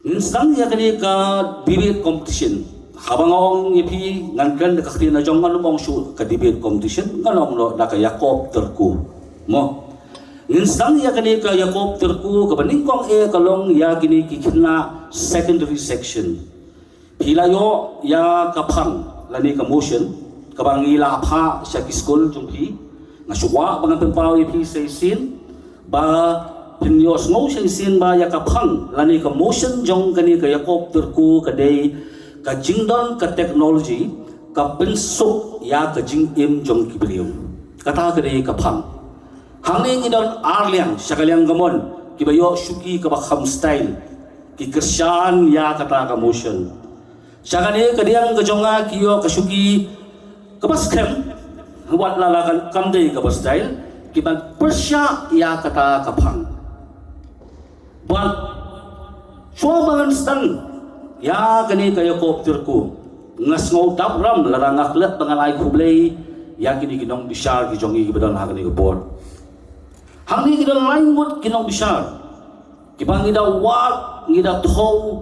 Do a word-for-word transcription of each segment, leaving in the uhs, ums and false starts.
Ngin sdang ïa kane ka debate competition. Haba nga ong ïa phi ngan kren da ka ktien la jong, ngan ym ong shuh ka debate competition, ngan ong noh da ka ïakob tyrku. Mo. Ngin sdang ïa kane ka ïakob tyrku, kaba nyngkong eh ka long ïa kine ki khynnah secondary section. Phi la ïoh ïa ka phang lane ka motion kaba ngi la phah sha ki skul jong phi. Nga shu kwah ba ngan pynpaw ïa phi sa shisien ba phin ïohsngew sa shisien ba ïa ka phang lane ka motion jong kane ka ïakob tyrku ka dei ka jingdon ka technology ka pynsuk ïa ka jingim jong ki briew. Kata ka dei ka phang. Hangne ngi don ar liang sha ka liang ka mon kiba ïoh shuki kaba kham style. Ki kyrshan ïa kata ka motion. Sha kane ka liang ka jong nga ki ïoh ka shuki kaba skhem, wat la la kan kam dei kaba style, kiban pyrshah ïa kata ka phang. Bad shuwa ba ngan sdang ïa kane ka ïakob tyrku, nga sngew dap ram lada nga klet ba ngan ai khublei ïa kine ki nongbishar ki jong ngi kiba don ha kane ka por. Hangne ki don lai ngut ki nongbishar kiba ngi da wad, ngi da thew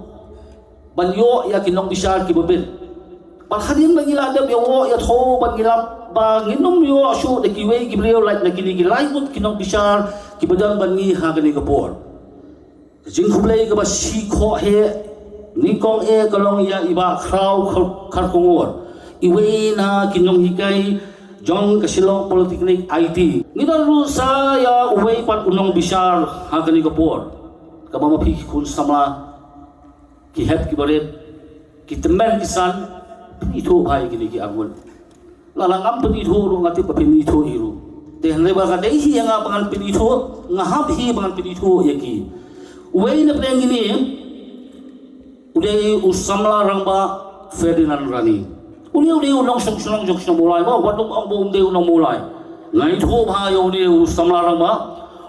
ban ïoh ïa ki nongbishar kiba bit. Bad hadien ba ngi la dep ïa wad ïa thew bad ngi la, ba ngin ym ïoh shuh da kiwei ki briew lait na kine ki lai ngut ki nongbishar kiba don bad ngi ha kane ka por. Ka jingkhublei kaba sngewkhublei nyngkong eh ka long ïa i Bah Khraw Khar-, Kharkongor, iwei na ki nonghikai jong ka Shillong Polytechnic I T. Ngi don ruh sa ïa uwei pat u nongbishar ha kane ka por, kaba ma phi ki khun samla, ki hep ki barit, ki tymmen ki san, pynithuh bha ïa kine ki ar ngut. Lada ngam pynithuh ruh nga tip ba pynithuh hi ruh. Te hynrei ba ka dei hi ïa nga ba ngan pynithuh, nga hap hi ba ngan pynithuh ïa ki. Uwei na pdeng kine u dei u samla rangbah Ferdinand Rani. Une u dei u nongshong shnong jong shnong Mawlai, ba wat ong ba um dei u nong Mawlai. Nga ithuh bha ïa une u samla rangbah.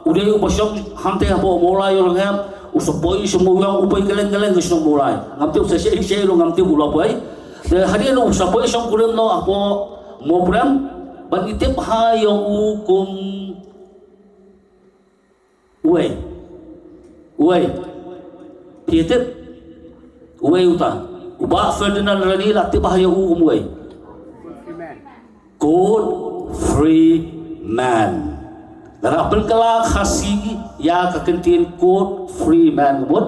U dei uba shong hangtei hapoh Mawlai Ïewrynghep, u sa poi sha Mawiong, u poi kylleng kylleng ka shnong Mawlai. Ngam tip sa shaei shaei ruh ngam tip u la poi. Te hadien u sa poi shongkurim noh hapoh Mawprem, ban ngi tip bha ïa u kum uei. Uei. Phi tip? Uei uta? U Bah Ferdinand Rani la tip bha ïa u kum uei. Code Free Man. Lada pynkylla Khasi ïa ka kyntien Code Free Man ka mut,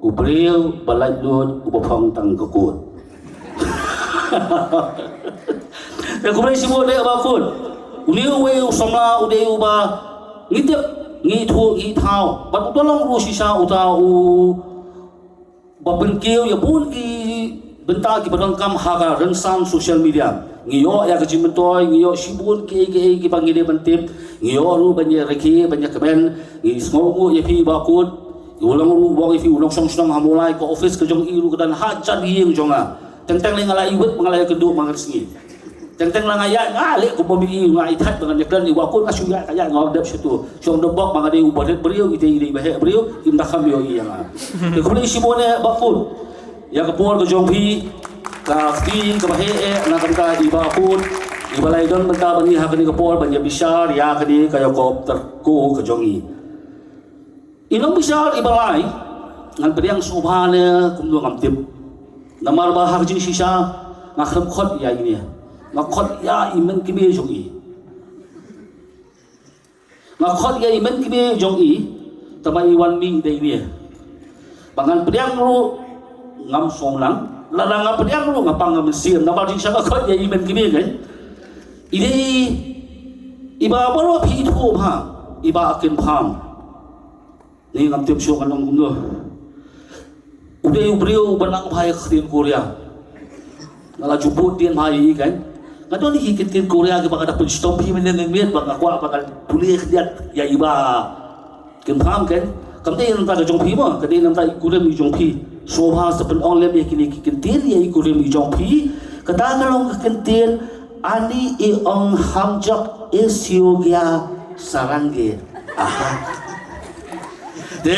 u briew ba laitluid uba phong tang ka code. Te khublei shibun ïa Bah Code. Une uwei u samla u dei uba ngi tip, ngi ithuh, ngi thaw. Bad u da long ruh shisha uta u ba pynkiew ïa bun ki bynta kiba donkam ha ka rynsan social media. Ngi ïoh ïa ka jingmyntoi, ngi ïoh shibun kiei kiei kiba ngi dei ban tip, ngi ïoh ruh ban ïa rakhe, ban ïa kmen, ngi sngewnguh ïa phi Bah Code. U long ruh u ong ïa phi u nongshong shnong ha Mawlai, ka office ka jong i ruh ka don hajan ïing jong nga. Teng teng lei nga la iwit ba nga la ïakynduh man ka sngi. Teng teng la nga ïaid nga leh kum ba mih ïing, nga ïa thait ba ngan ïakren ïa Bah Code, nga shu ïaid ka ïaid nga ong dep shuh tu. Shu ong dep bok ba nga dei uba rit briew, ite i dei ba heh briew, im da kham ïoh i ïa nga. Te khublei shibun ïa Bah Code. Ïa ka por ka jong phi, ka kti kaba heh eh na ka bynta i Bah Code, iba la ïadon bynta ban ïa ha kane ka por ban ïa bishar ïa kane ka ïakob tyrku ka jong i. I nongbishar iba lai, ngan pdiang sngewbha ne kumno ngam tip. Namar ba ha ka jingshisha nga khlem khot ïa ine. Nga khot ïa i mynkmie jong i. Nga khot ïa i mynkmie jong i, tangba i wan mih da ine. Ba ngan pdiang ruh ngam sngewlang, lada nga pdiang ruh nga pang nga mynsiem, namar jingshisha nga khot ïa i mynkmie kan. I dei iba baroh phi ithuh bha, i Bah Ken Pham. Ni ngam tip shuh ngan ong kumno. U dei u briew uba nang bha ïa ka ktien Korea. Nga la ju bud dien bha ïa i kan. Nga don hi ki ktien Korea kiba nga da pynshitom phi mynne mynmiet ba nga kwah ba ngan pule khyndiat ïa i Bah Ken Pham kan. Kam dei na bynta ka jong phi mo, ka dei na bynta i kurim i jong phi. Sngewbha sa pynong lem ïa kine ki ktien ïa i kurim i jong phi. Kata ka long ka ktien ani i ong hamjok e siogya sarangge. Aha. Te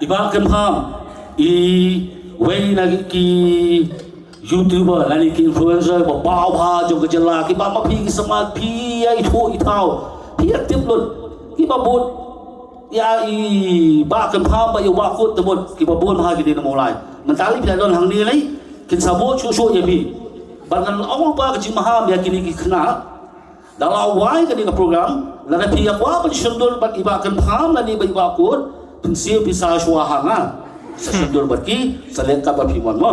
i Bah Ken Pham, iwei na ki YouTuber lane ki influencer ba baw bha jong ka jylla, kiba ma phi ki sngewbha phi ïa ithuh i thaw, phi ïa tip lut, kiba bud Ïa i Bah Kynpham bad ïa u Bah Kut te bun kiba bun ha kine na Mawlai. Mynta lei phi la don hangne lei, kin sa bun shuh shuh ïa phi. Bad ngan ong lypa ka jingmaham ïa kine ki khynnah. Da la wai kane ka program, lada phi ïa kwah ban shon dur bad i Bah Kynpham lane bad i Bah Kut, pynsiew pisa shuwa ha nga. Sa shon dur bad ki, sa leh kat ba phi mon mo.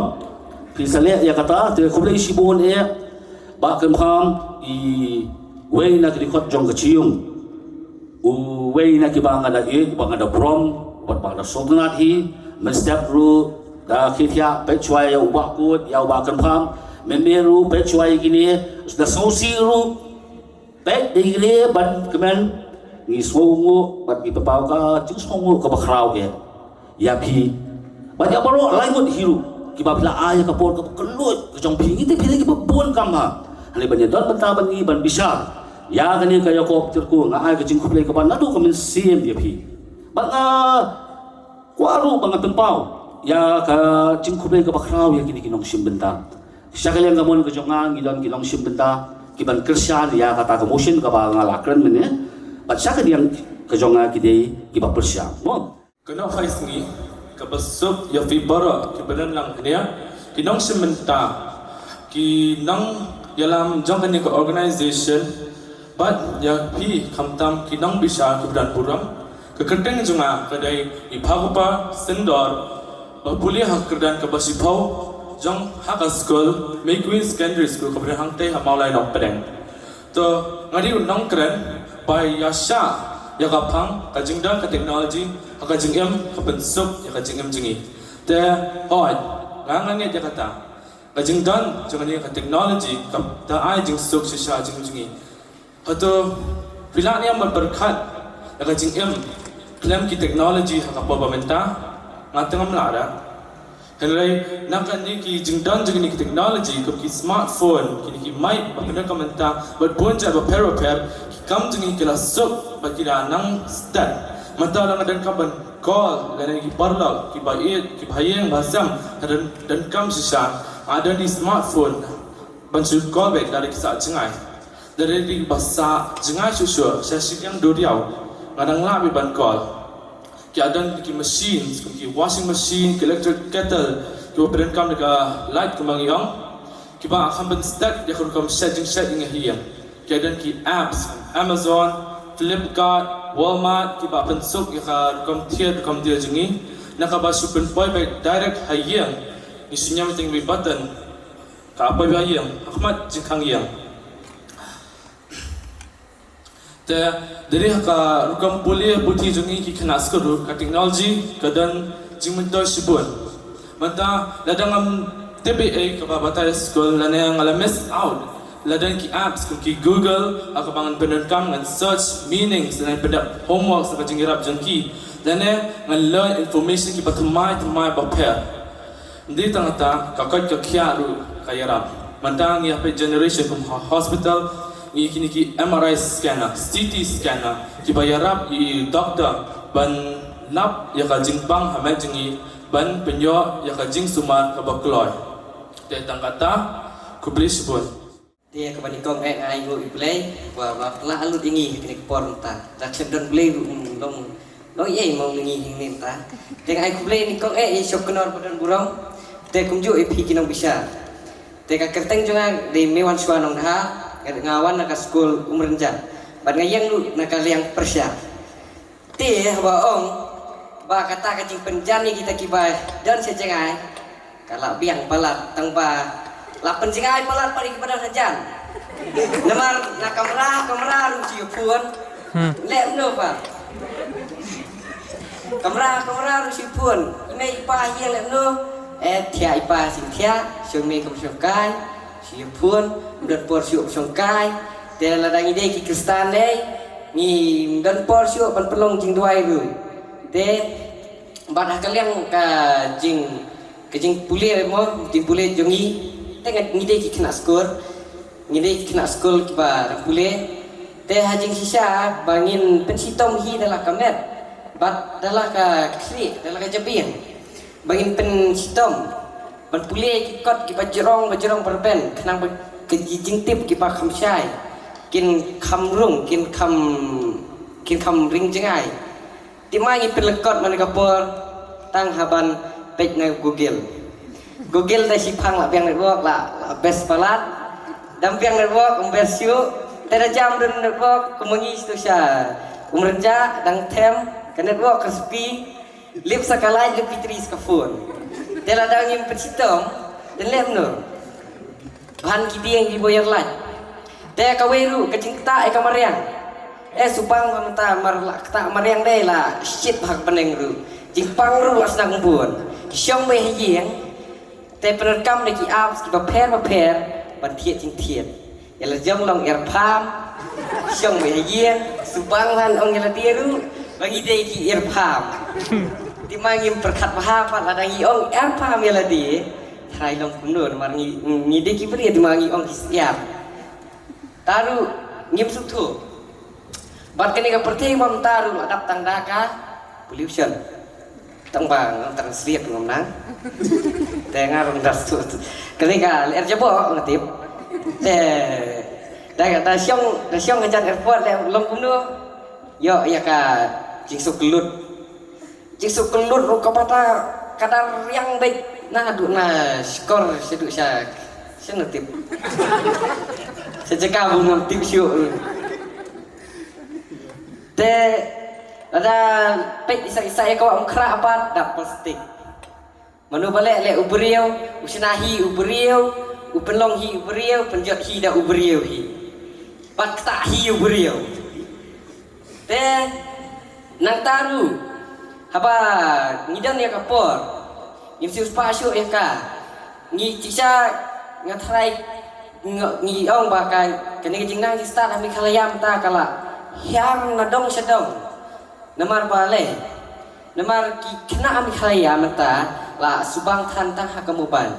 Phi sa leh ïa kata, te khublei shibun eh, Bah Kynpham, i wei na ki dkhot jong ka Jyung. Uwei na kiba nga da ïeit, ba nga da burom, bad ba nga da sngewtynnat hi, mynstep ruh, da khie thiah, peit shuwa ïa u Bah Kut, ïa u Bah Kynpham, mynmiet ruh, peit shuwa ïa kine, da sngewsih ruh, peit da ïa kine, ban kmen, ngi sngewnguh, bad ngi pynpaw ka, jingsngewnguh kaba khraw eh. Ïa phi. Bad ïa baroh laingut hi ruh. Kiba phi la ai ïa ka por kaba kylluid ka jong phi. Ngi te phi la kiba bun kam ha. Hangne ban ïa don bynta ban ngi ban bishar. Ïa kane ka Jakob Tirku nga ai ka jingkhublei kaba naduh ka mynsiem ïa phi. Bad nga kwah ruh ba ngan pynpaw ïa ka jingkhublei kaba khraw ïa kine ki nongshim bynta. Sha ka liang ka mon ka jong nga ngi don ki nongshim bynta kiban kyrshan ïa kata ka motion kaba nga la kren mynne. Bad sha ka liang ka jong nga ki dei kiba pyrshang. Mo. Kano phai sngi, kaba suk ïa phi baroh kiba don lang hangne, ki nongshim bynta, ki nongïalam jong kane ka organization, bad ïa phi khamtam ki nongbishar kiba don burom, ka kyrteng jong nga ka dei i Phagopa Syndor, ba pule ha ka kyrdan kaba shiphew, jong ha ka skul, May Queen Secondary School, kaba don hangtei ha Mawlai Nongpdeng. To, nga dei u nongkren, ba ïa shah, ïa ka phang, ka jingdon ka technology, ha ka jingim, ka pynsuk, ïa ka jingim jong ngi. Te, hooid, nga nga ngeit ïa kata. Ka jingdon, jong ngi ka technology, ka, da ai jingsuk shisha jong, jong ngi. Hato, phi lah ne em ban pyrkhat, ïa ka jingim, khlem ki technology, ha ka por ba mynta, nga te ngam lah da. Hynrei, na kane ki jingdon jong kine ki technology, kum ki smartphone, kine ki mic, ba pyndonkam mynta, bad bun jait bapher bapher, ki kam jong ngi ki la suk, bad ki la nang stet. Mynta lada nga donkam ban call, lane ki paralok, ki ba ïeit, ki ba ïeng, ba sem, don, donkam shisha, nga don i smartphone, ban shu call back, lada ki sah jngai. Lada ki ba sah jngai shuh shuh, sha shiliang duriaw, nga dang lah beit ban call. Ki don ki machines, kum ki washing machine, ki electric kettle, kiba pyndonkam da ka light kumba ngi ong. Kiba kham pynstet ïa ka rukom shet jingshet ïa nga ha ïing. Ki don ki apps, Amazon, Flipkart, Walmart, kiba pynsuk ïa ka rukom thied, rukom thied jong ngi. Na kaba shu pynpoi beit direct ha ïing. Ngi shu ñiam ïa ka button. Ka poi beit ha ïing, ha khmat jingkhang ïing. Te, dei ha ka rukom pule puthi jong ngi ki khynnah skul ruh, ka technology ka don jingmyntoi shibun. Mynta, lada ngam tip ei ei kaba batai skul, lane nga la miss out. La don ki apps kum ki Google, ha kaba ngan pyndonkam ngan search meanings, lane pyndep homework sa ka jingïarap jong ki. Lane ngan learn information kiba thymmai thymmai bapher. Ym dei tang kata, ka koit ka khiah ruh ka ïarap. Mynta ngi hapdeng generation kum ha hospital, ngi kine ki M R I scanner, C T scanner, kiba ïarap ïa i doktor ban lap ïa ka jingpang ha met jong ngi, ban pynïoh ïa ka jingsumar kaba kloi. Te tang kata, khublei shibun. Te kaba nyngkong eh nga ai nguh ïa U Blei ba, ba la pynlah lut ïa ngi ha kane ka por mynta. Da khlem don U Blei ruh ym long, long ei ei mo ïa ngi hangne mynta. Te nga ai khublei nyngkong eh ïa i Shop Kynor ba don burom. Te kumjuh ïa phi ki nongbishar. Te ka kyrteng jong nga dei Meiwanshwa Nongdha, nga, nga wan na ka skul Umrynjah. Bad nga ïeng ruh na ka liang Pyrshah. Te haba ong ba kata ka jingpynjan ïa kita kiba don sha jngai, ka la biang palat tang ba la pynjngai palat pat ïa kiba don hajan. Namar na kamra kamra ruh shu ïa phone. Hmm. Leh mano pat. Kamra kamra ruh shu ïa phone. I mei i pa ïeng leh mano. Eh, thiah i pa shu thiah, shong mei kam shong kai. Shu ïa phone, ym don por shuh ban shong kai. Te lada ngi dei ki Khristan dei, ngim don por shuh ban pynlong jingduwai ruh. Te bad ha ka liang ka jing, ka jingpule mo, jingpule jong ngi. Te ngi dei ki khynnah skul. Ngi dei ki khynnah skul kiba dang pule. Te ha jingshisha ba ngin pynshitom hi da la ka met bad da la ka khlieh, da la ka jabieng. Ba ngin pynshitom ban pule ki kot kiba jrong, ba jrong ba rben, khnang ba ki jingtip kiba kham shai kin kham rung, kin kham, kin kham ring jngai. Te ma ngi pynlyngkot man ka por tang haban peit na Google. Google da shiphang la biang network la, la best palat. Dang biang network ym best shuh. Te da jam dun network kumba ngi shisha. Ym rynjah dang them ka network ka spi. Lip sa ka light lip pitri sa ka phone. Te la dang ngim pynshitom. Te lem no. Ban ki dieng ki boyar lait. Te kawei ruh ka jingktah ïa ka mariang. Eh subang mynta mar la ktah mariang dei la shit bha ka bneng ruh. Jingpang ruh la sdang bun. Shong beit ha ïing. Te pyndonkam da ki apps kiba pher ba pher ban thied jingthied. Ïa la jong long air pump. Shong beit ha ïing. Subang ban ong ïa lade ruh ba ngi dei ki air pump. Te ma ngim pyrkhat bha pat lada ngi ong air pump ïa lade. Trai long kumno namar ngi, ngi dei ki briew te ma ngi ong ki syiar. Te ruh ngim sngewthuh. Bad kane ka pyrthei mynta ruh la dap tang da ka pollution. Tang ba ngam translate ngam nang. Te nga ruh nda sngewthuh. Kane ka lyer jaboh nga tip. Te da, da shong, da shong hajan airport leh long kumno. Ïoh ïa ka jingsuk lut. Jingsuk lut ruh ka bata ka da riang beit naduh na shkor shaduh sha, sha na tip. Sha jaka bun ngam tip shuh. Te lada peit isa isa ïa ka wah ym khrah pat da plastik. Mano ba leh leh u briew, u shna hi u briew, u pynlong hi u briew, pynjot hi da u briew hi. Bad ktah hi u briew. Te nangta ruh haba ngi don ïa ka por ngim sngewspah shuh ïa ka. Ngi shisha nga tharai ngi ong ba ka kane ka jingnang ki stad ha Meghalaya mynta ka la hiar na dong sha dong. Namar ba leh namar ki khynnah ha Meghalaya mynta la subang than tang ha ka mobile.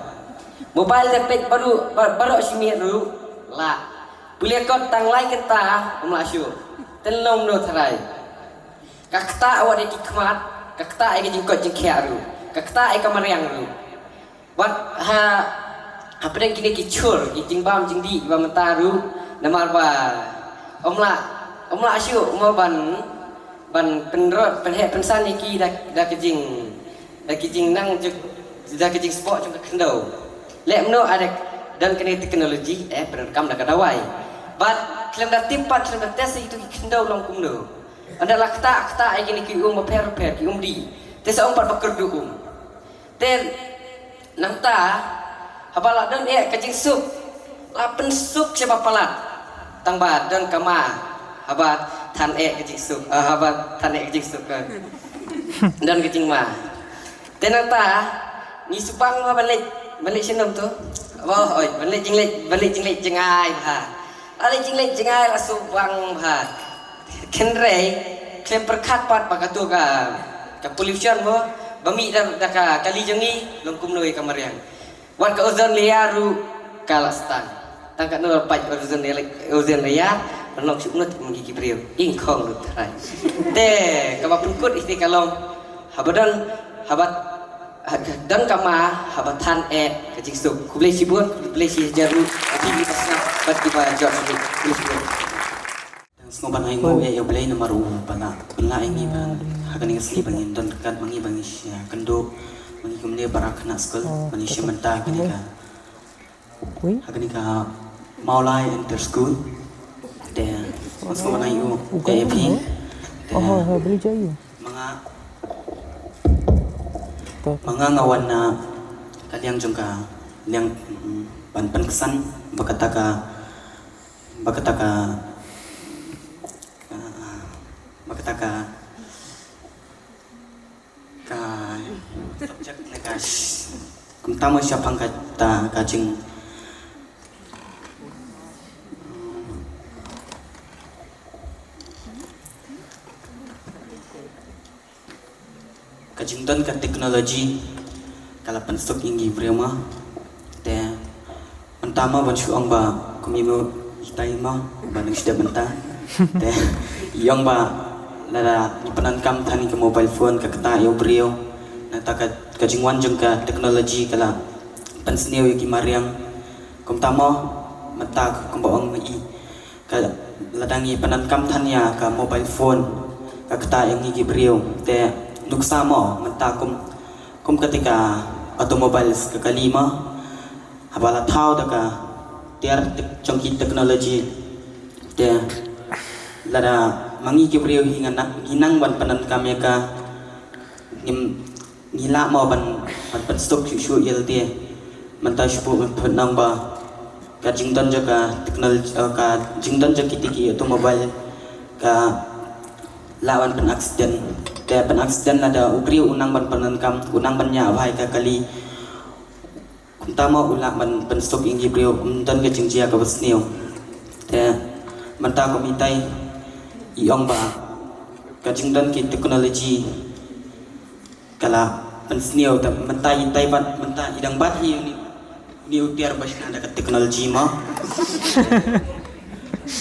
Mobile te peit baroh baroh shi miet ruh la pule kot tang lai kynta ym lah shuh. Te long no tharai. Ka ktah wat ïa ki khmat, ka ktah ïa ka jingkoit jingkhiah ruh, ka ktah ïa ka mariang ruh. Wat ha hapdeng kine ki chur ki jingbam jingdih ba mynta ruh namar ba ym lah ym lah shuh mo ban ban pynrot pynheh pynsan ïa ki da da ka jing da ka jingnang juk da ka jingspoh jong ka khyndew. Leh mno ada don kane technology eh pyndonkam da ka dawai. Bad khlem da tip pat khlem da test ïa ki khyndew long kumno. Ynda la ktah ktah ïa kine ki um bapher bapher ki um dih. Te sa ong pat ba kyrduh um. Te nangta haba la don eh ka jingsuk la pynsuk sha ba palat. Tang ba don ka ma haba than eh ka jingsuk, eh, haba than eh ka jingsuk, eh. Don ka jingma. Te nangta ngi subang bha ban leit ban leit sha num tu. Wah oi ban leit jingleit ban leit jingleit jngai bha. La leit jingleit jngai la subang bha. Kynrei khlem pyrkhat pat ba katu ka ka pollution mo ba mih da da ka kali jong ngi long kumno ïa ka mariang. Wat ka ozone layer ruh ka la stang. Tang katno la pait ozone layer, ozone layer, la long shu ngut mynta ki briew. Ing khong lut tharai. Te kaba pynkut ite ka long haba don haba ha- don ka ma haba than eh ka jingsuk. Khublei shibun, khublei shi hajar ruh. Ki ba sngap bad ki ba jot sngap. Khublei shibun. Sngewbha ban ai nguh ïa U Blei namar u ba la pynlah ïa ngi ba ha kane ka sngi ba ngin don ryngkat ma ngi ba ngi sha kynduh ma ngi kumne para khynnah skul ba ngi shim bynta kane ka ha kane ka Mawlai Inter School. Te sngewbha ban ai nguh ïa phi. Te ma nga ma nga nga wan na ka liang jong ka liang mm, ban pynksan ba kata ka ba kata ka ka ba kata ka ka subject ne ka sh- kumta mo shaphang kata ka jing ka jingdon ka technology ka la pynsuk ïa ngi briew ma. Te mynta ma ban shu ong ba kum ïa mo ita ïa ma ba nang shu dep mynta. Te ïa ong ba lada ngi pyndonkam than ïa ka mobile phone ka kata ïa u briew. Nangta ka ka jingwan jong ka technology ka la pynsniew ïa ki mariang. Kumta mo mynta kumba ong ma i ka lada ngi pyndonkam than ïa ka mobile phone ka kata ïa ngi ki briew. Te nuksa mo mynta kum, kum kata ka automobiles ka kali mo, haba la thaw da ka tiar tek-, jong ki technology. Te lada ma ngi ki briew hi nga nang, ngi nang ban pyndonkam ïa ka, ngim, ngi lah mo ban, ban pynsuk shuh shuh ïa lade. Mynta shu pynang ba ka jingdon jong ka technology, eh, ka jingdon jong kiti ki automobile ka lah ban pyn accident. Te pyn accident lada u briew u nang ban pyndonkam, u nang ban ñiah bha ïa ka kali. Kumta mo u lah ban pynsuk ïa ngi briew, ym don ka jingjia kaba sniew. Te mynta kum itai i ong ba ka jingdon ki technology ka la pynsniew, te mynta itai pat, mynta i dang bat hi uni, uni u tiar ba shna da ka technology mo.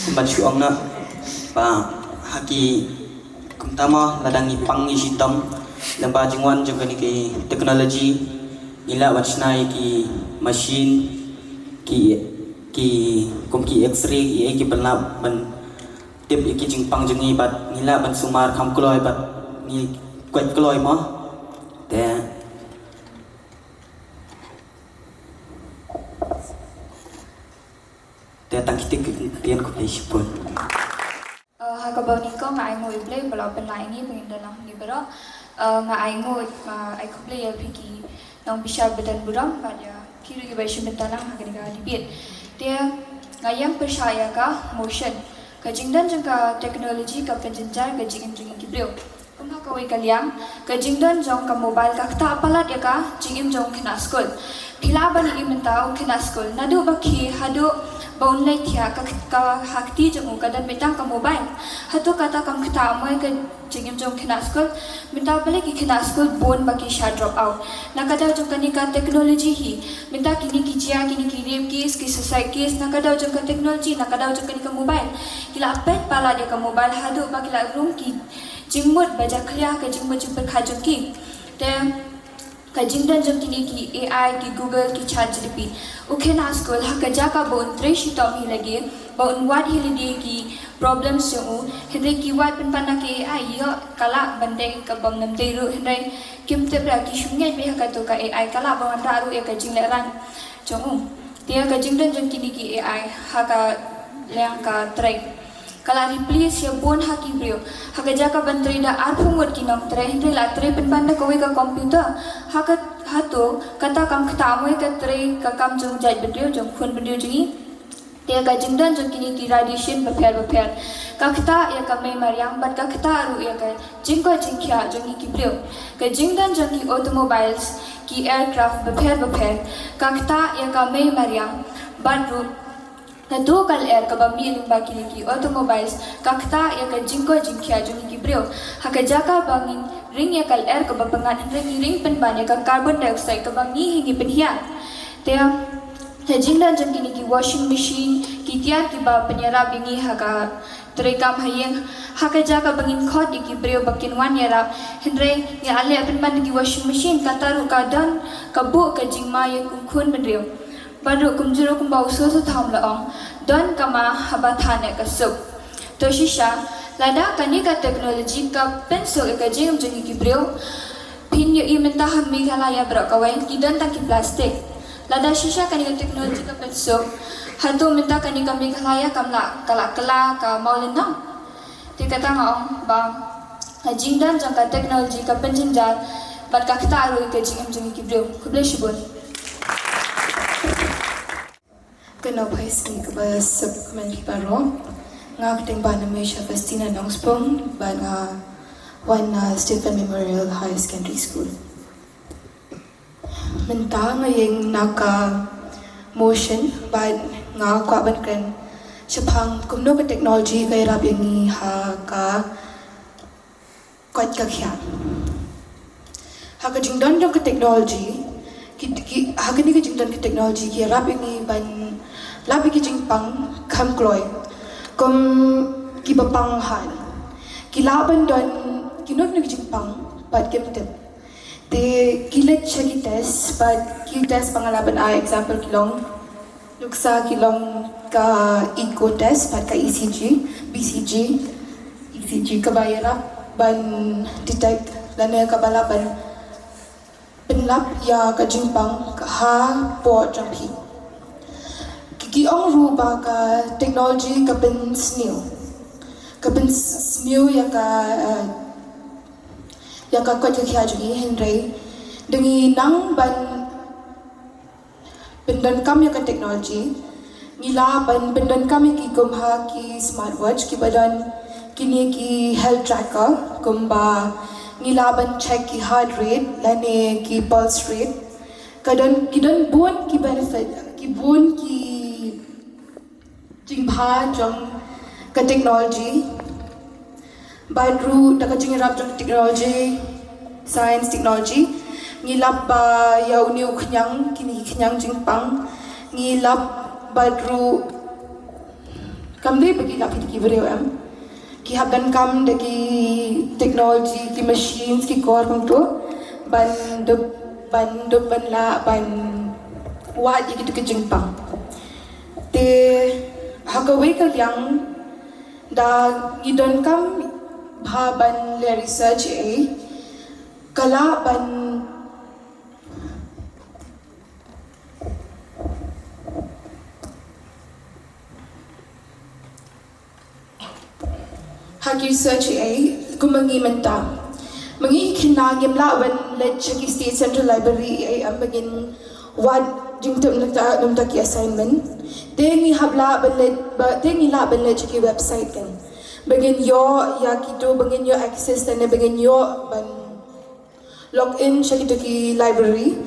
Kumba shu ong na ba ha ki, kumta mo lada ngi pang ngi shitom lyngba jingwan jong kane ki technology, ngi lah ban shna ïa ki machine, ki, ki, kum ki X-ray, ki, ki ban lah ban tip ïa ki jingpang jong ngi bad ngi lah ban sumar kham kloi bad ngi koit kloi mo. Te Te tang kiti ki ktien, khublei shibun. Eh, ha kaba nyngkong nga ainguh ïa U Blei ba la pynlait ïa ngi ba ngin don lang hangne baroh. Eh, nga ainguh, nga ai khublei ïa phi ki nongbishar ba don burom bad ïa phi ruh kiba shim bynta lang ha kane ka debate. Te nga ïeng pyrshah ïa ka motion. Ka jingdon jong ka technology ka pynjynjar ka jingim jong ngi ki briew. Kum ha kawei ka liang, ka jingdon jong ka mobile ka ktah palat ïa ka jingim jong u khynnah skul. Phi lah ban ïohi mynta u khynnah skul, naduh ba khie haduh ba un leit thiah, ka, ka ha kti jong u ka don beit tang ka mobile. Hato kata kam ktah mo ïa ka jingim jong u khynnah skul? Mynta balei ki khynnah skul bun ba ki shah drop out? Na ka daw jong kane ka technology hi. Mynta kine ki jia, kine ki rape case, ki suicide case, na ka daw jong ka technology, na ka daw jong kane ka mobile. Ki la peit palat ïa ka mobile haduh ba ki la rung ki jingmut ba jakhlia ha ka jingmut jingpyrkhat jong ki. Te ka jingdon jong kine ki A I, ki Google, ki Chat G P T. U khynnah skul ha ka jaka ba un trei shitom hi lade, ba un wad hi lade ki problems jong u, hynrei ki wad pynban na ki A I. Ïoh, ka lah ban dei ka bym nym dei ruh, hynrei kim tip re, ki shu ngeit beit ha kato ka A I, ka lah ban wanrah ruh ïa ka jinglehrain jong u. Te ïa ka jingdon jong kine ki A I ha ka liang ka trei, ka la replace ïa bun ha ki briew. Ha ka jaka ban trei da arphew ngut ki nongtrei, hynrei la trei pynban da kawei ka computer. Ha ka, hato kata kam ktah mo ïa ka trei ka kam jong jaitbynriew, jong khun bynriew jong ngi? Te ka jingdon jong kine ki radiation bapher bapher ka ktah ïa ka mei mariang bad ka ktah ruh ïa ka jingkoit jingkhiah jong ngi ki briew. Ka jingdon jong ki automobiles, ki aircraft bapher bapher ka ktah ïa ka mei mariang bad ruh kato ka lyer kaba mih lyngba kine ki automobiles ka ktah ïa ka jingkoit jingkhiah jong ngi ki briew. Ha ka jaka ba ngin ring ïa ka lyer kaba pyngngad, hynrei ngi ring pynban ïa ka carbon dioxide kaba ngi hi ngi pynhiar. Te ka jingdon jong kine ki washing machine, ki tiar kiba pynïarap ïa ngi ha ka treikam ha ïing, ha ka jaka ba ngin khot ïa ki briew ba kin wan ïarap, hynrei ngi la leh pynban da ki washing machine, kata ruh ka don, ka buh ka jingma ïa u khun bynriew. Bad ruh kumjuh ruh kumba u Soso Tham u la ong, don ka ma haba than ïa ka suk. To shisha, lada kane ka technology ka pynsuk ïa ka jingim jong ngi ki briew, phin ïohi mynta ha Meghalaya baroh kawei ki don tang ki plastik. Lada shisha kane ka technology ka pynsuk, hato mynta kane ka Meghalaya kam lah, ka lah kylla ka mawlynnong? Te kata nga ong ba ka jingdon jong ka technology ka pynjynjar bad ka ktah ruh ïa ka jingim jong ngi ki briew. Khublei shibun. Kynnoh phai sngi kaba suk kmen ki baroh. Nga kyrteng ba Namisha Festina Nongspung bad nga wan na Stephen Memorial Higher Secondary School. Mynta nga ïeng na ka motion bad nga kwah ban kren shaphang kumno ka technology ka ïarap ïa ngi ha ka koit ka khiah. Ha ka jingdon jong ka technology, ki, ki, ha kane ka jingdon ka technology ki ïarap ïa ngi ban lap ïa ki jingpang kham kloi. Kum kiba pang ha, ki lah ban don kino kino ki jingpang bad kim tip. Te ki leit sha ki test, bad ki test ba nga lah ban ai example ki long, nuksa ki long ka echo test bad ka E C G, B C G, E C G kaba ïarap ban detect lane kaba lah ban pynlap ïa ka jingpang ka hapoh jong phi. Ki, ki ong ruh ba ka technology ka pynsniew, ka pynsniew ïa ka, eh, ïa ka koit ka khiah jong ngi, hynrei da ngi nang ban pyndonkam ïa ka technology, ngi lah ban pyndonkam ïa ki kum ha ki smartwatch kiba don kine ki health tracker, kumba ngi lah ban check ki heart rate lane ki pulse rate. Ka don, ki don bun ki benefit, ki bun ki jingbha jong ka technology. Bad ruh da ka jingïarap jong technology, science, technology, ngi lap ba ïa une u khñiang, kine ki khñiang jingpang, ngi lap bad ruh kam dei ba ngi lap ïa ki briew em. Ki hap donkam da ki technology, ki machines, ki kor kumto ban dup, ban dup ban lah ban wad ïa kitu ki jingpang. Te ha kawei ka liang, da ngi donkam bha ban leh research ei, ka lah ban ha ki research ei, kum ma ngi mynta. Ma ngi khynnah ngim lah ban leit sha ki State Central Library ei, em, ba ngin wad jingtip na ka bynta ki assignment. Te ngi hap lah ban leit, ba, te ngi lah ban leit sha ki website kan, ba ngin ïoh ïa kitu, ba ngin ïoh access lane ba ngin ïoh ban log in sha kitu ki library.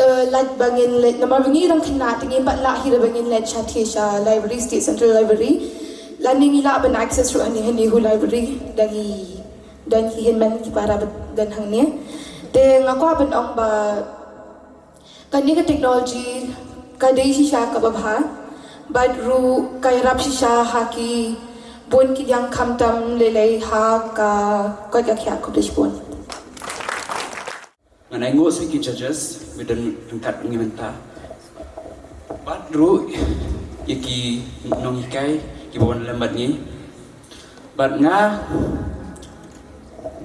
Eh, lait ba ngin leit, namar ba ngi dang khynnah te ngim pat lah hi ruh ba ngin leit sha, sha library, State Central Library. Lane ngi lah ban access ruh hangne hangne ha library da ngi don ki hynmen ki para ba don hangne. Te nga kwah ban ong ba kane ka technology ka dei shisha kaba bha, bad ruh ka ïarap shisha ha ki bun ki liang, khamtam lei lei ha ka koit ka khiah. Khublei shibun. Ngan ai nguh sa ki judges ba don ryngkat ngi mynta, bad ruh ïa ki nonghikai kiba wan lem bad ngi. Bad nga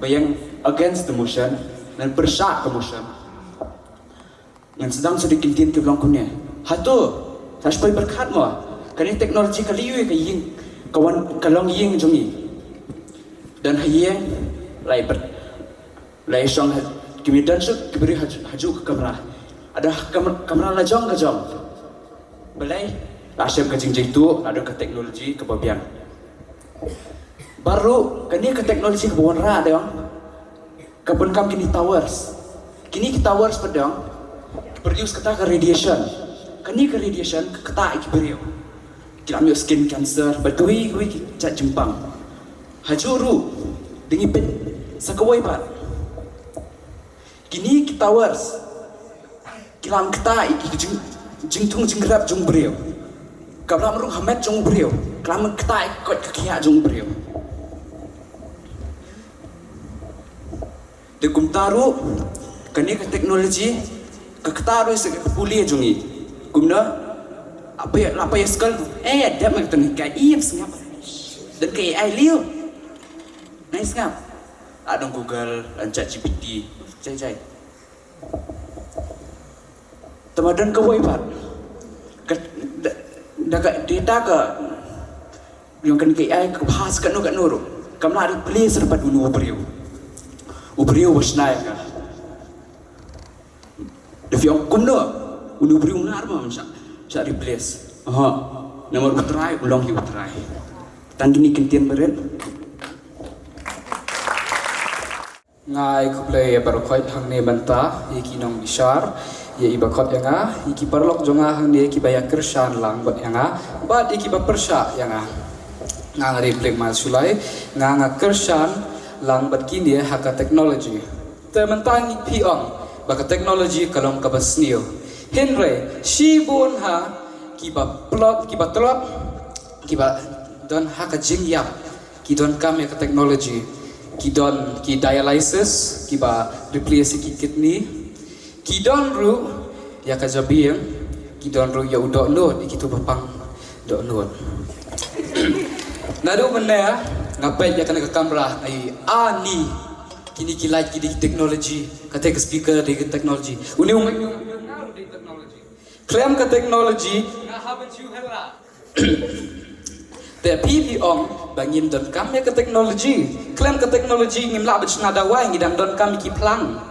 ba ïeng against the motion, ngan pyrshah ka motion. Ngan sdang sa da ki ktien kiba long kumne. Hato sa shu poi pyrkhat mo, kane technology ka leh ïa ka ïing, ka wan, ka long ïing jong ngi. Don ha ïing, lai pyrkhat, lai shong ha, ki mih don suk ki briew ha, ha juh ka kamra. Ada kam-, kamra la jong ka jong. Balei? La shim ka jingjaituh, la don ka technology kaba biang. Bad ruh kane ka technology kaba wanrah, dang ka pyndonkam kine towers. Kine ki towers pat, dang ki produce kata ka radiation. Kane ka radiation ka ktah ïa ki briew. Ki la ïoh skin cancer bad kiwei kiwei ki jait jingpang. Ha juh ruh, dang ïa pyn sa kawei pat. Kine ki towers ki la ktah ïa ki jing, jingthung jingrep jong u briew. Ka la mrung ha met jong u briew, ka la ktah ïa ka koit ka khiah jong u briew. Te kumta ruh, kane ka technology ka ktah ruh ïa ka pule jong ngi. Kumno? Apa ïa, apa ïa skul? Eh, ïa dep ma ka tun ka, ïa sngap. Dan ka A I leo. Nai sngap. Adong Google, adong ChatGPT. Jai jai. Te ma don kawei pat. Ka, da, da ka data ka, ïong kan ka A I ka bha sa katno katno ruh, kam lah replace ruh pat une u briew. U briew ba shna ïa ka. Da phi ong kumno, une u briew ngar ma shah, shah replace. Aha. Namar u Trai u long hi u Trai. Tang kine ki ktien barit. Nga ai khublei ïa baroh khoit hangne mynta, ïa ki nongbishar, ïa i ba khot ïa nga, ïa ki paralok jong nga hangne kiba ïa kyrshan lang bad ïa nga, bad ïa kiba pyrshah ïa nga. Nga nga Riplick Masulai, nga nga kyrshan lang bad kine ha ka technology. Te mynta ngi phi ong ba ka technology ka long kaba sniew. Hynrei shibun ha kiba plot, kiba tlot, kiba don ha ka jingïap, ki donkam ïa ka technology. Ki don ki dialysis, kiba replace ïa ki kidney. Ki don ruh ïa ka jabieng, ki don ruh ïa u dohnud, ïa kitu ba pang dohnud. Naduh mynne, Nga peit ïa kane ka kamra, ai, ani. Kine ki light ki dei technology, kata ka speaker dei technology. Une u mic, khlem ka technology, nga hap ban shu hela. Te phi phi ong ba ngim donkam ïa ka technology. Khlem ka technology ngim lah ban shna dawai, ngi dang donkam ïa ki phlang.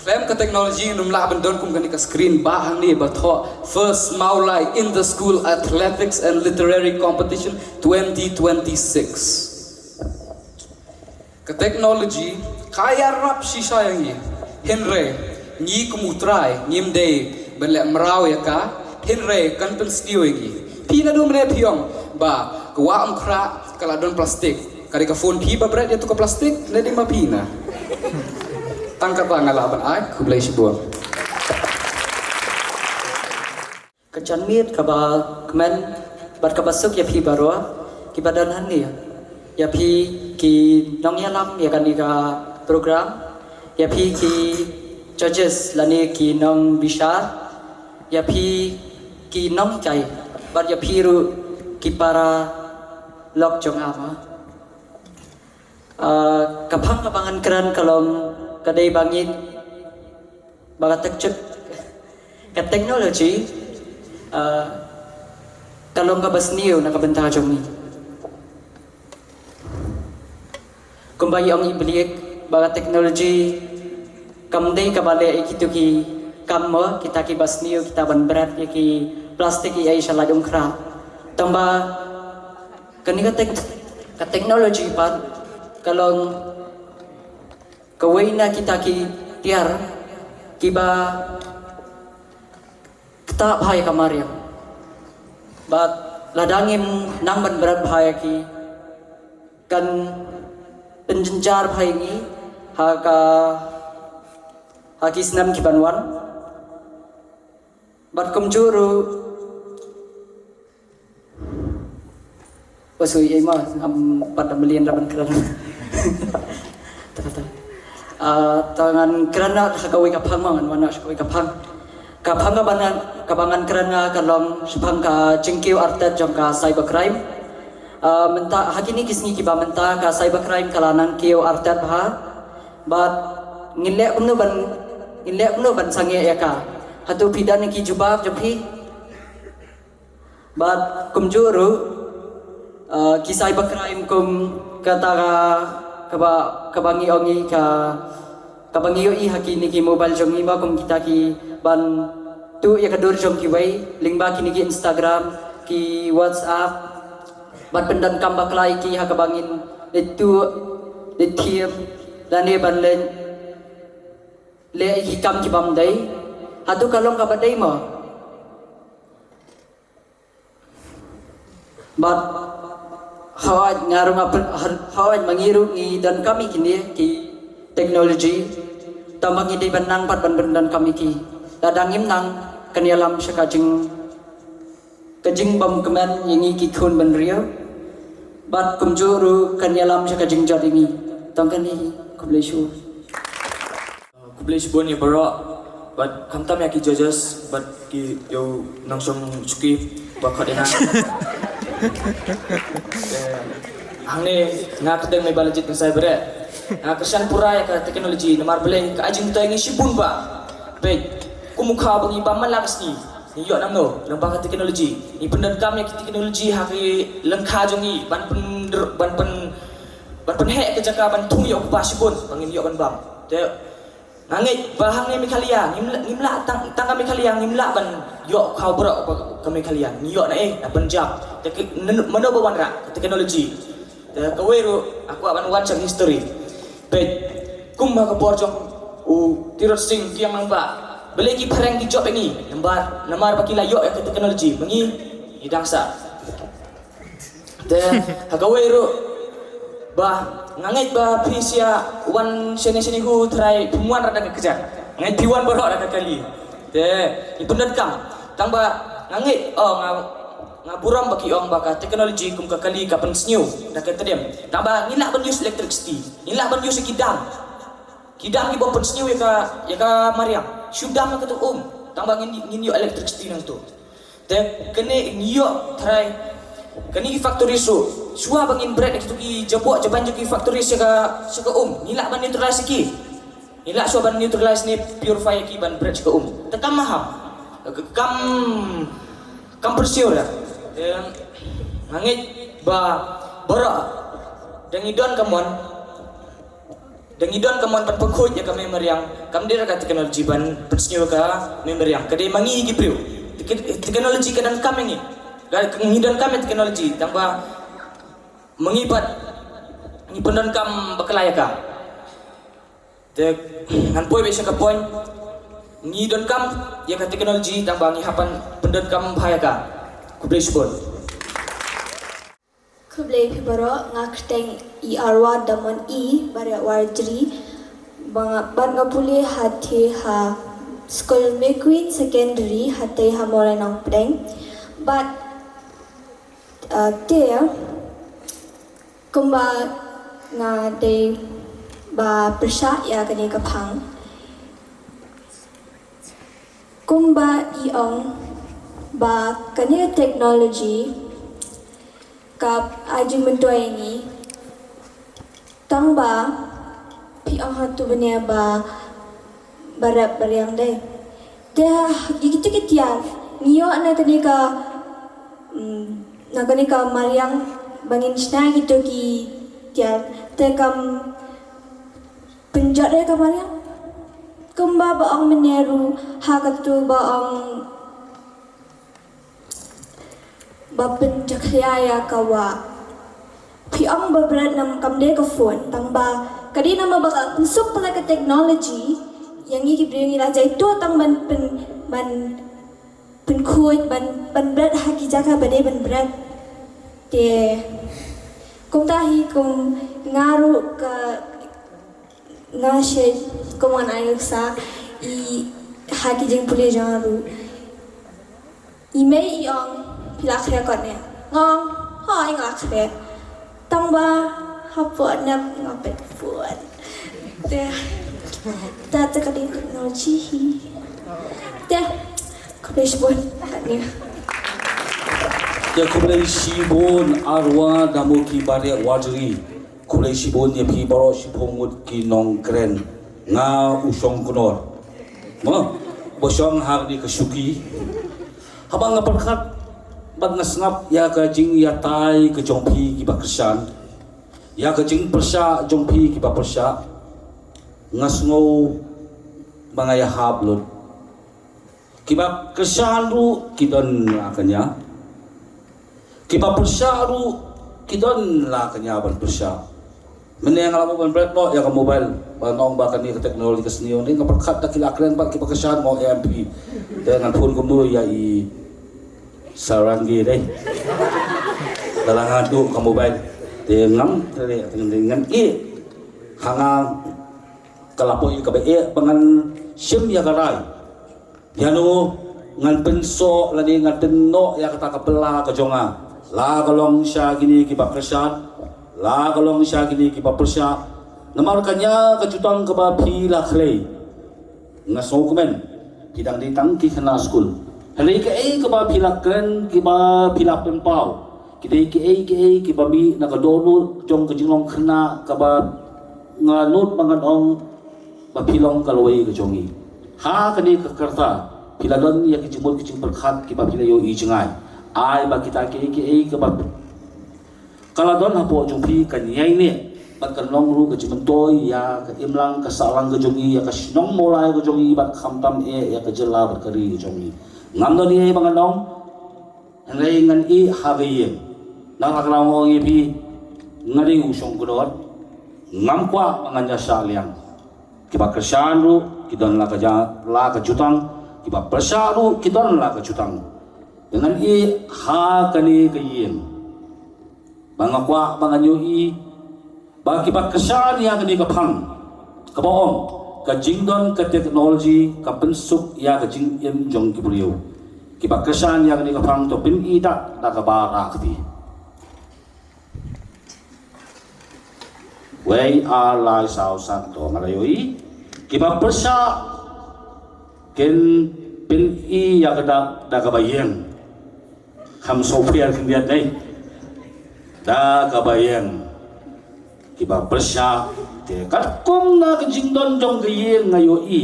Khlem ka technology ngim lah ban don kum kane ka screen ba hangne ba thoh First Mawlai Inter-School Athletics and Literary Competition twenty twenty-six. Ka technology ka ïarap shisha ïa ngi. Hynrei ngi kum U Trai ngim dei ban leh mraw ïa ka. Hynrei kan pynsniew ïa ngi. Phi naduh mynne phi ong ba ka wah Umkhrah ka la don plastik. Ka dei ka phone phi ba bret ïa tu ka plastik, ne dei ma phi na. Tang kata nga lah ban ai, khublei shibun. Ka janmiet kaba kmen bad kaba suk ïa phi baroh kiba don hangne. Ïa phi ki nongïalam ïa kane ka program, ïa phi ki judges lane ki nongbishar, ïa phi ki nonghikai, bad ïa phi ruh ki para lok jong nga ma. Ah, ka phang kaba ngan kren ka long ka dei ba ngin ba ka tek-, ka technology, ah, ka long kaba sniew na ka bynta jong ngi. Kumba i ong i Blake ba ka technology kam dei kaba leh ïa kitu ki kam mo, kita kiba sniew, kita ban bret ïa ki plastik ïa i sha la Umkhrah. Tangba kane ka tek-, ka technology pat ka long kawei na kita ki tiar kiba ktah bha ïa ka mariang. Bad lada ngim nang ban bret bha ïa ki, kan pynjynjar bha ïa ngi ha ka, ha ki snem ki ban wan. Bad kumjuh ruh, oh, sorry, eh, ma, am, pat da mlien da ban kren. Ta, ta. Ah, ta ngan kren na ha kawei ka phang ma, ngan wan na ha kawei ka phang. Ka phang kaba ngan, kaba ngan kren nga ka long shaphang ka jingkiew artet jong ka cybercrime. Ah, mynta ha kine ki sngi kiba mynta ka cybercrime ka la nang kiew artet bha. Bad ngin leh kumno ban, ngin leh kumno ban sangeh ïa ka. Hato phi don ki jubab jong phi? Bad kumjuh ruh, uh, ki cybercrime kum kata ka, kaba, kaba ngi ong i ka, kaba ngi ïohi ha kine ki mobile jong ngi ba kum kita ki ban tuh ïa ka dur jong kiwei, lyngba kine ki Instagram, ki WhatsApp, ban pyndonkam bakla ïa ki ha kaba ngin leit tuh, leit thiem, lane ban leit leh ïa ki kam ki bym dei. Hato ka long kaba dei mo? Bad hooid nga ruh nga pyn-, hooid ma ngi ruh ngi donkam ïa kine ki technology. Tangba ngi dei ban nang pat ban pyndonkam ïa ki. Lada ngim nang kan ïalam sha ka jing, ka jingbymkmen ïa ngi ki khun bynriew. Bad kumjuh ruh kan ïalam sha ka jingjot ïa ngi. Tang kane hi, khublei shibun. Khublei shibun ïa baroh, bad khamtam ïa ki judges, bad ki ïa u nongshong shuki ba khot ïa nga. Eh, hangne nga kdeng mei ba la jied kynsai bret. Nga kyrshan pura ïa ka technology namar balei ka ai jingmyntoi ïa ngi shibun ba. Peit, kum u khaw ba ngi bam man la ka sngi. Ngi ïoh na mano lyngba ka technology. Ngi pyndonkam ïa ki technology ha ki lyngkha jong ngi ban pyn, ban pyn, ban pynheh ka jaka ban thung ïa u kpa shibun ba ngin ïoh ban bam. Te nga ngeit ba hangne Meghalaya ngim lah, ngim lah tang, tang ka Meghalaya ngim lah ban ïoh khaw baroh ka Meghalaya. Ngi ïoh na, eh, na Punjab. Te ki, mano ba wanrah ka technology. Te kawei ruh, ah, kwah ban wan sha history. Peit, kum ha ka por jong u Tirot Sing Khiang Nangbah, balei ki phareng ki jop ïa ngi? Namar, namar ba ki la ïoh ïa ka technology. Ma ngi, ngi dang sah. Te ha kawei ruh ba nga ngeit ba phi shu wan shane shane, hu trai phim wan ra da ka kjat. Nga ngeit phi wan baroh da ka kali. Te ngi pyndonkam. Tang ba nga ngeit, oh, nga, nga burom ba ki ong ba ka technology kum ka kali ka pynsniew da ka tdem. Tang ba ngi lah ban use electricity, ngi lah ban use ki dam. Ki dam ki bym pynsniew ïa ka, ïa ka mariang. Shu dam ïa ka tu um. Tang ba ngin, ngin ïoh electricity nangtu. Te kane ngi ïoh trai, Kane ki factory ruh, shuwa ba ngin bret ïa kito ki jaboh jaban jong ki factory sha ka, sha ka um, ngi lah ban neutralize ïa ki. Ngi lah shuwa ban neutralize ne purify ïa ki ban bret sha ka um. Te kam maham. Kam, kam pyrshah ïa. Te nga ngeit ba baroh da ngi don ka mon, da ngi don ka mon ban pynkhuid ïa ka mei mariang, kam dei da ka teknoloji ban pynsniew ka mei mariang. Ka dei ma ngi ki briew. Tek-, teknoloji ka donkam ïa ngi. Ka, ngi donkam ïa teknoloji, tang ba ma ngi pat ngi pyndonkam bakla ïa ka. Te ngan poi beit sha ka point, ngi donkam ïa ka teknoloji, tang ba ngi hap ban pyndonkam bha ïa ka. Khublei shibun. Khublei phi baroh, nga kyrteng i Arwa Damon i Baria Warjri. Ba nga, bad nga pule ha te ha skul May Queen Secondary ha te ha Mawlai Nongpdeng. Bad, uh, te kumba nga dei ba pyrshah ïa kane ka phang. Kumba i ong ba kane ka technology ka ai jingmyntoi ïa ngi. Tang ba phi ong hato bynta ba, ba rep ba riang dei. Te ïa kito ki tiar ngi ïoh na kane ka, mm, na kane ka mariang ba ngin shna kito ki tiar. Te kam pynjot ïa ka mariang. Kumba ba ong mynne ruh ha kato ba ong ba pynjakhlia ïa ka wah. Phi ong ba bret nam kam dei ka phone, tang ba ka dei namar ba ka pynsuk palat ka technology, ïa ngi ki briew ngi la jai to tang ban pyn, ban pynkhuid, ban, ban bret ha ki jaka ba dei ban bret. Te kumta hi kum nga ruh ka nga shet kum ngan ai nuksa i ha ki jingpule jong nga ruh. I mei i ong phi la khreh kot ne? Nga ong hooid nga la khreh. Tang ba hapoh nep nga peit phone. Te ta te ka dei technology hi. Te khublei shibun katne. Te khublei shibun Arwa Damoki Baria Warjri. Khublei shibun ïa phi baroh shiphew ngut ki nongkren. Nga u Shongknor. Mo, ba shong ha kane ka shuki. Haba nga pyrkhat bad nga sngap ïa ka jingïatai ka jong phi kiba kyrshan, ïa ka jingpyrshah jong phi kiba pyrshah, nga sngew ba nga ïahap lut. Kiba kyrshan ruh ki don la ka nia. Kiba pyrshah ruh ki don la ka nia ban pyrshah. Mynne nga la mut ban bret noh ïa ka mobile, ba nong ba kane ka technology ka sniew ne, nga pyrkhat da ki la kren bad kiba kyrshan, nga ong M P. Te ngan phone kumno ïa i Sarangih dei. Da la nga duh ka mobile. Te ngam te ngan ïeh. Ha nga ka la poi kaba eh ba ngan shim ïa ka rai. Ïano ngan pynsoh lane ngan pynnoh ïa kata ka pla ka jong nga. La ka long sha kine kiba kyrshan, la ka long sha kine kiba pyrshah. Namar ka nia ka jutang kaba phi la khlei, nga sngewkmen phi dang dei tang ki khynnah skul. Hynrei kaei kaba phi la kren, kiba phi la pynpaw, ki dei kiei kiei kiba mih na ka dohnud jong ka jinglong khynnah kaba nga nud ba ngan ong ba phi long ka lawei ka jong ngi. Ha kane ka rta phi la don ïa ki jingmut ki jingpyrkhat kiba phi la ïohi jngai. Ai ba kita kiei kiei kaba ka la don hapoh jong phi kan ïai neh bad kan long ruh ka jingmyntoi ïa ka imlang ka sahlang ka jong ngi, ïa ka shnong Mawlai ka jong ngi bad khamtam eh ïa ka jylla bad ka ri ka jong ngi. Ngam don ei ba ngan ong. Hynrei ngan ïeh ha ka ïing. Nang la ka la ong ïa phi, nga dei u Shongknor. Ngam kwah ba ngan ïa shah liang. Kiba kyrshan ruh ki don la ka ja, la ka jutang. Kiba pyrshah ruh ki don la ka jutang. Te ngan ïeh ha kane ka ïing. Ba nga kwah ba ngan ïohi ba kiba kyrshan ïa kane ka phang kaba ong ka jingdon ka technology ka pynsuk ïa ka jingim jong ki briew. Kiba kyrshan ïa kane ka phang to pyni da, da kaba rah kti. Wei ar lai saw san to nga la ïohi. Kiba pyrshah kin pyni ïa ka da, da kaba ïeng. Kham software khyndiat dei. Da kaba ïeng kiba pyrshah, te katkum na ka jingdon jong ka ïing nga ïohi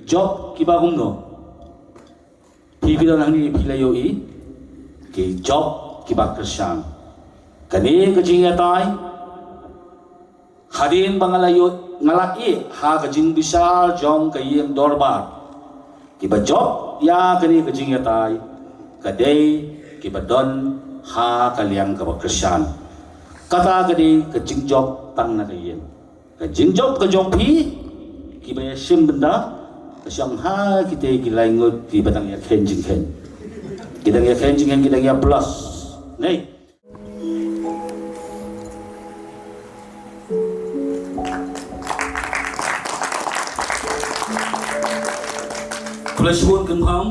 jop kiba kumno. Phi phi don hangne phi la ïohi ki jop kiba kyrshan. Kane ka jingïatai, hadien ba nga la ïoh, nga la ïeh ha ka jingbishar jong ka ïing dorbar, kiba jop ïa kane ka jingïatai ka dei kiba don ha ka liang kaba kyrshan. Kata ka dei ka jingjop tang na ka ïing. Ka jingjop ka jong phi kiba ïa shim bynta, ka shong ha kita ki lai ngut kiba dang ïa khein jingkhein. Ki dang ïa khein jingkhein, ki dang ïa plus. Nei. Khublei shibun kynpham.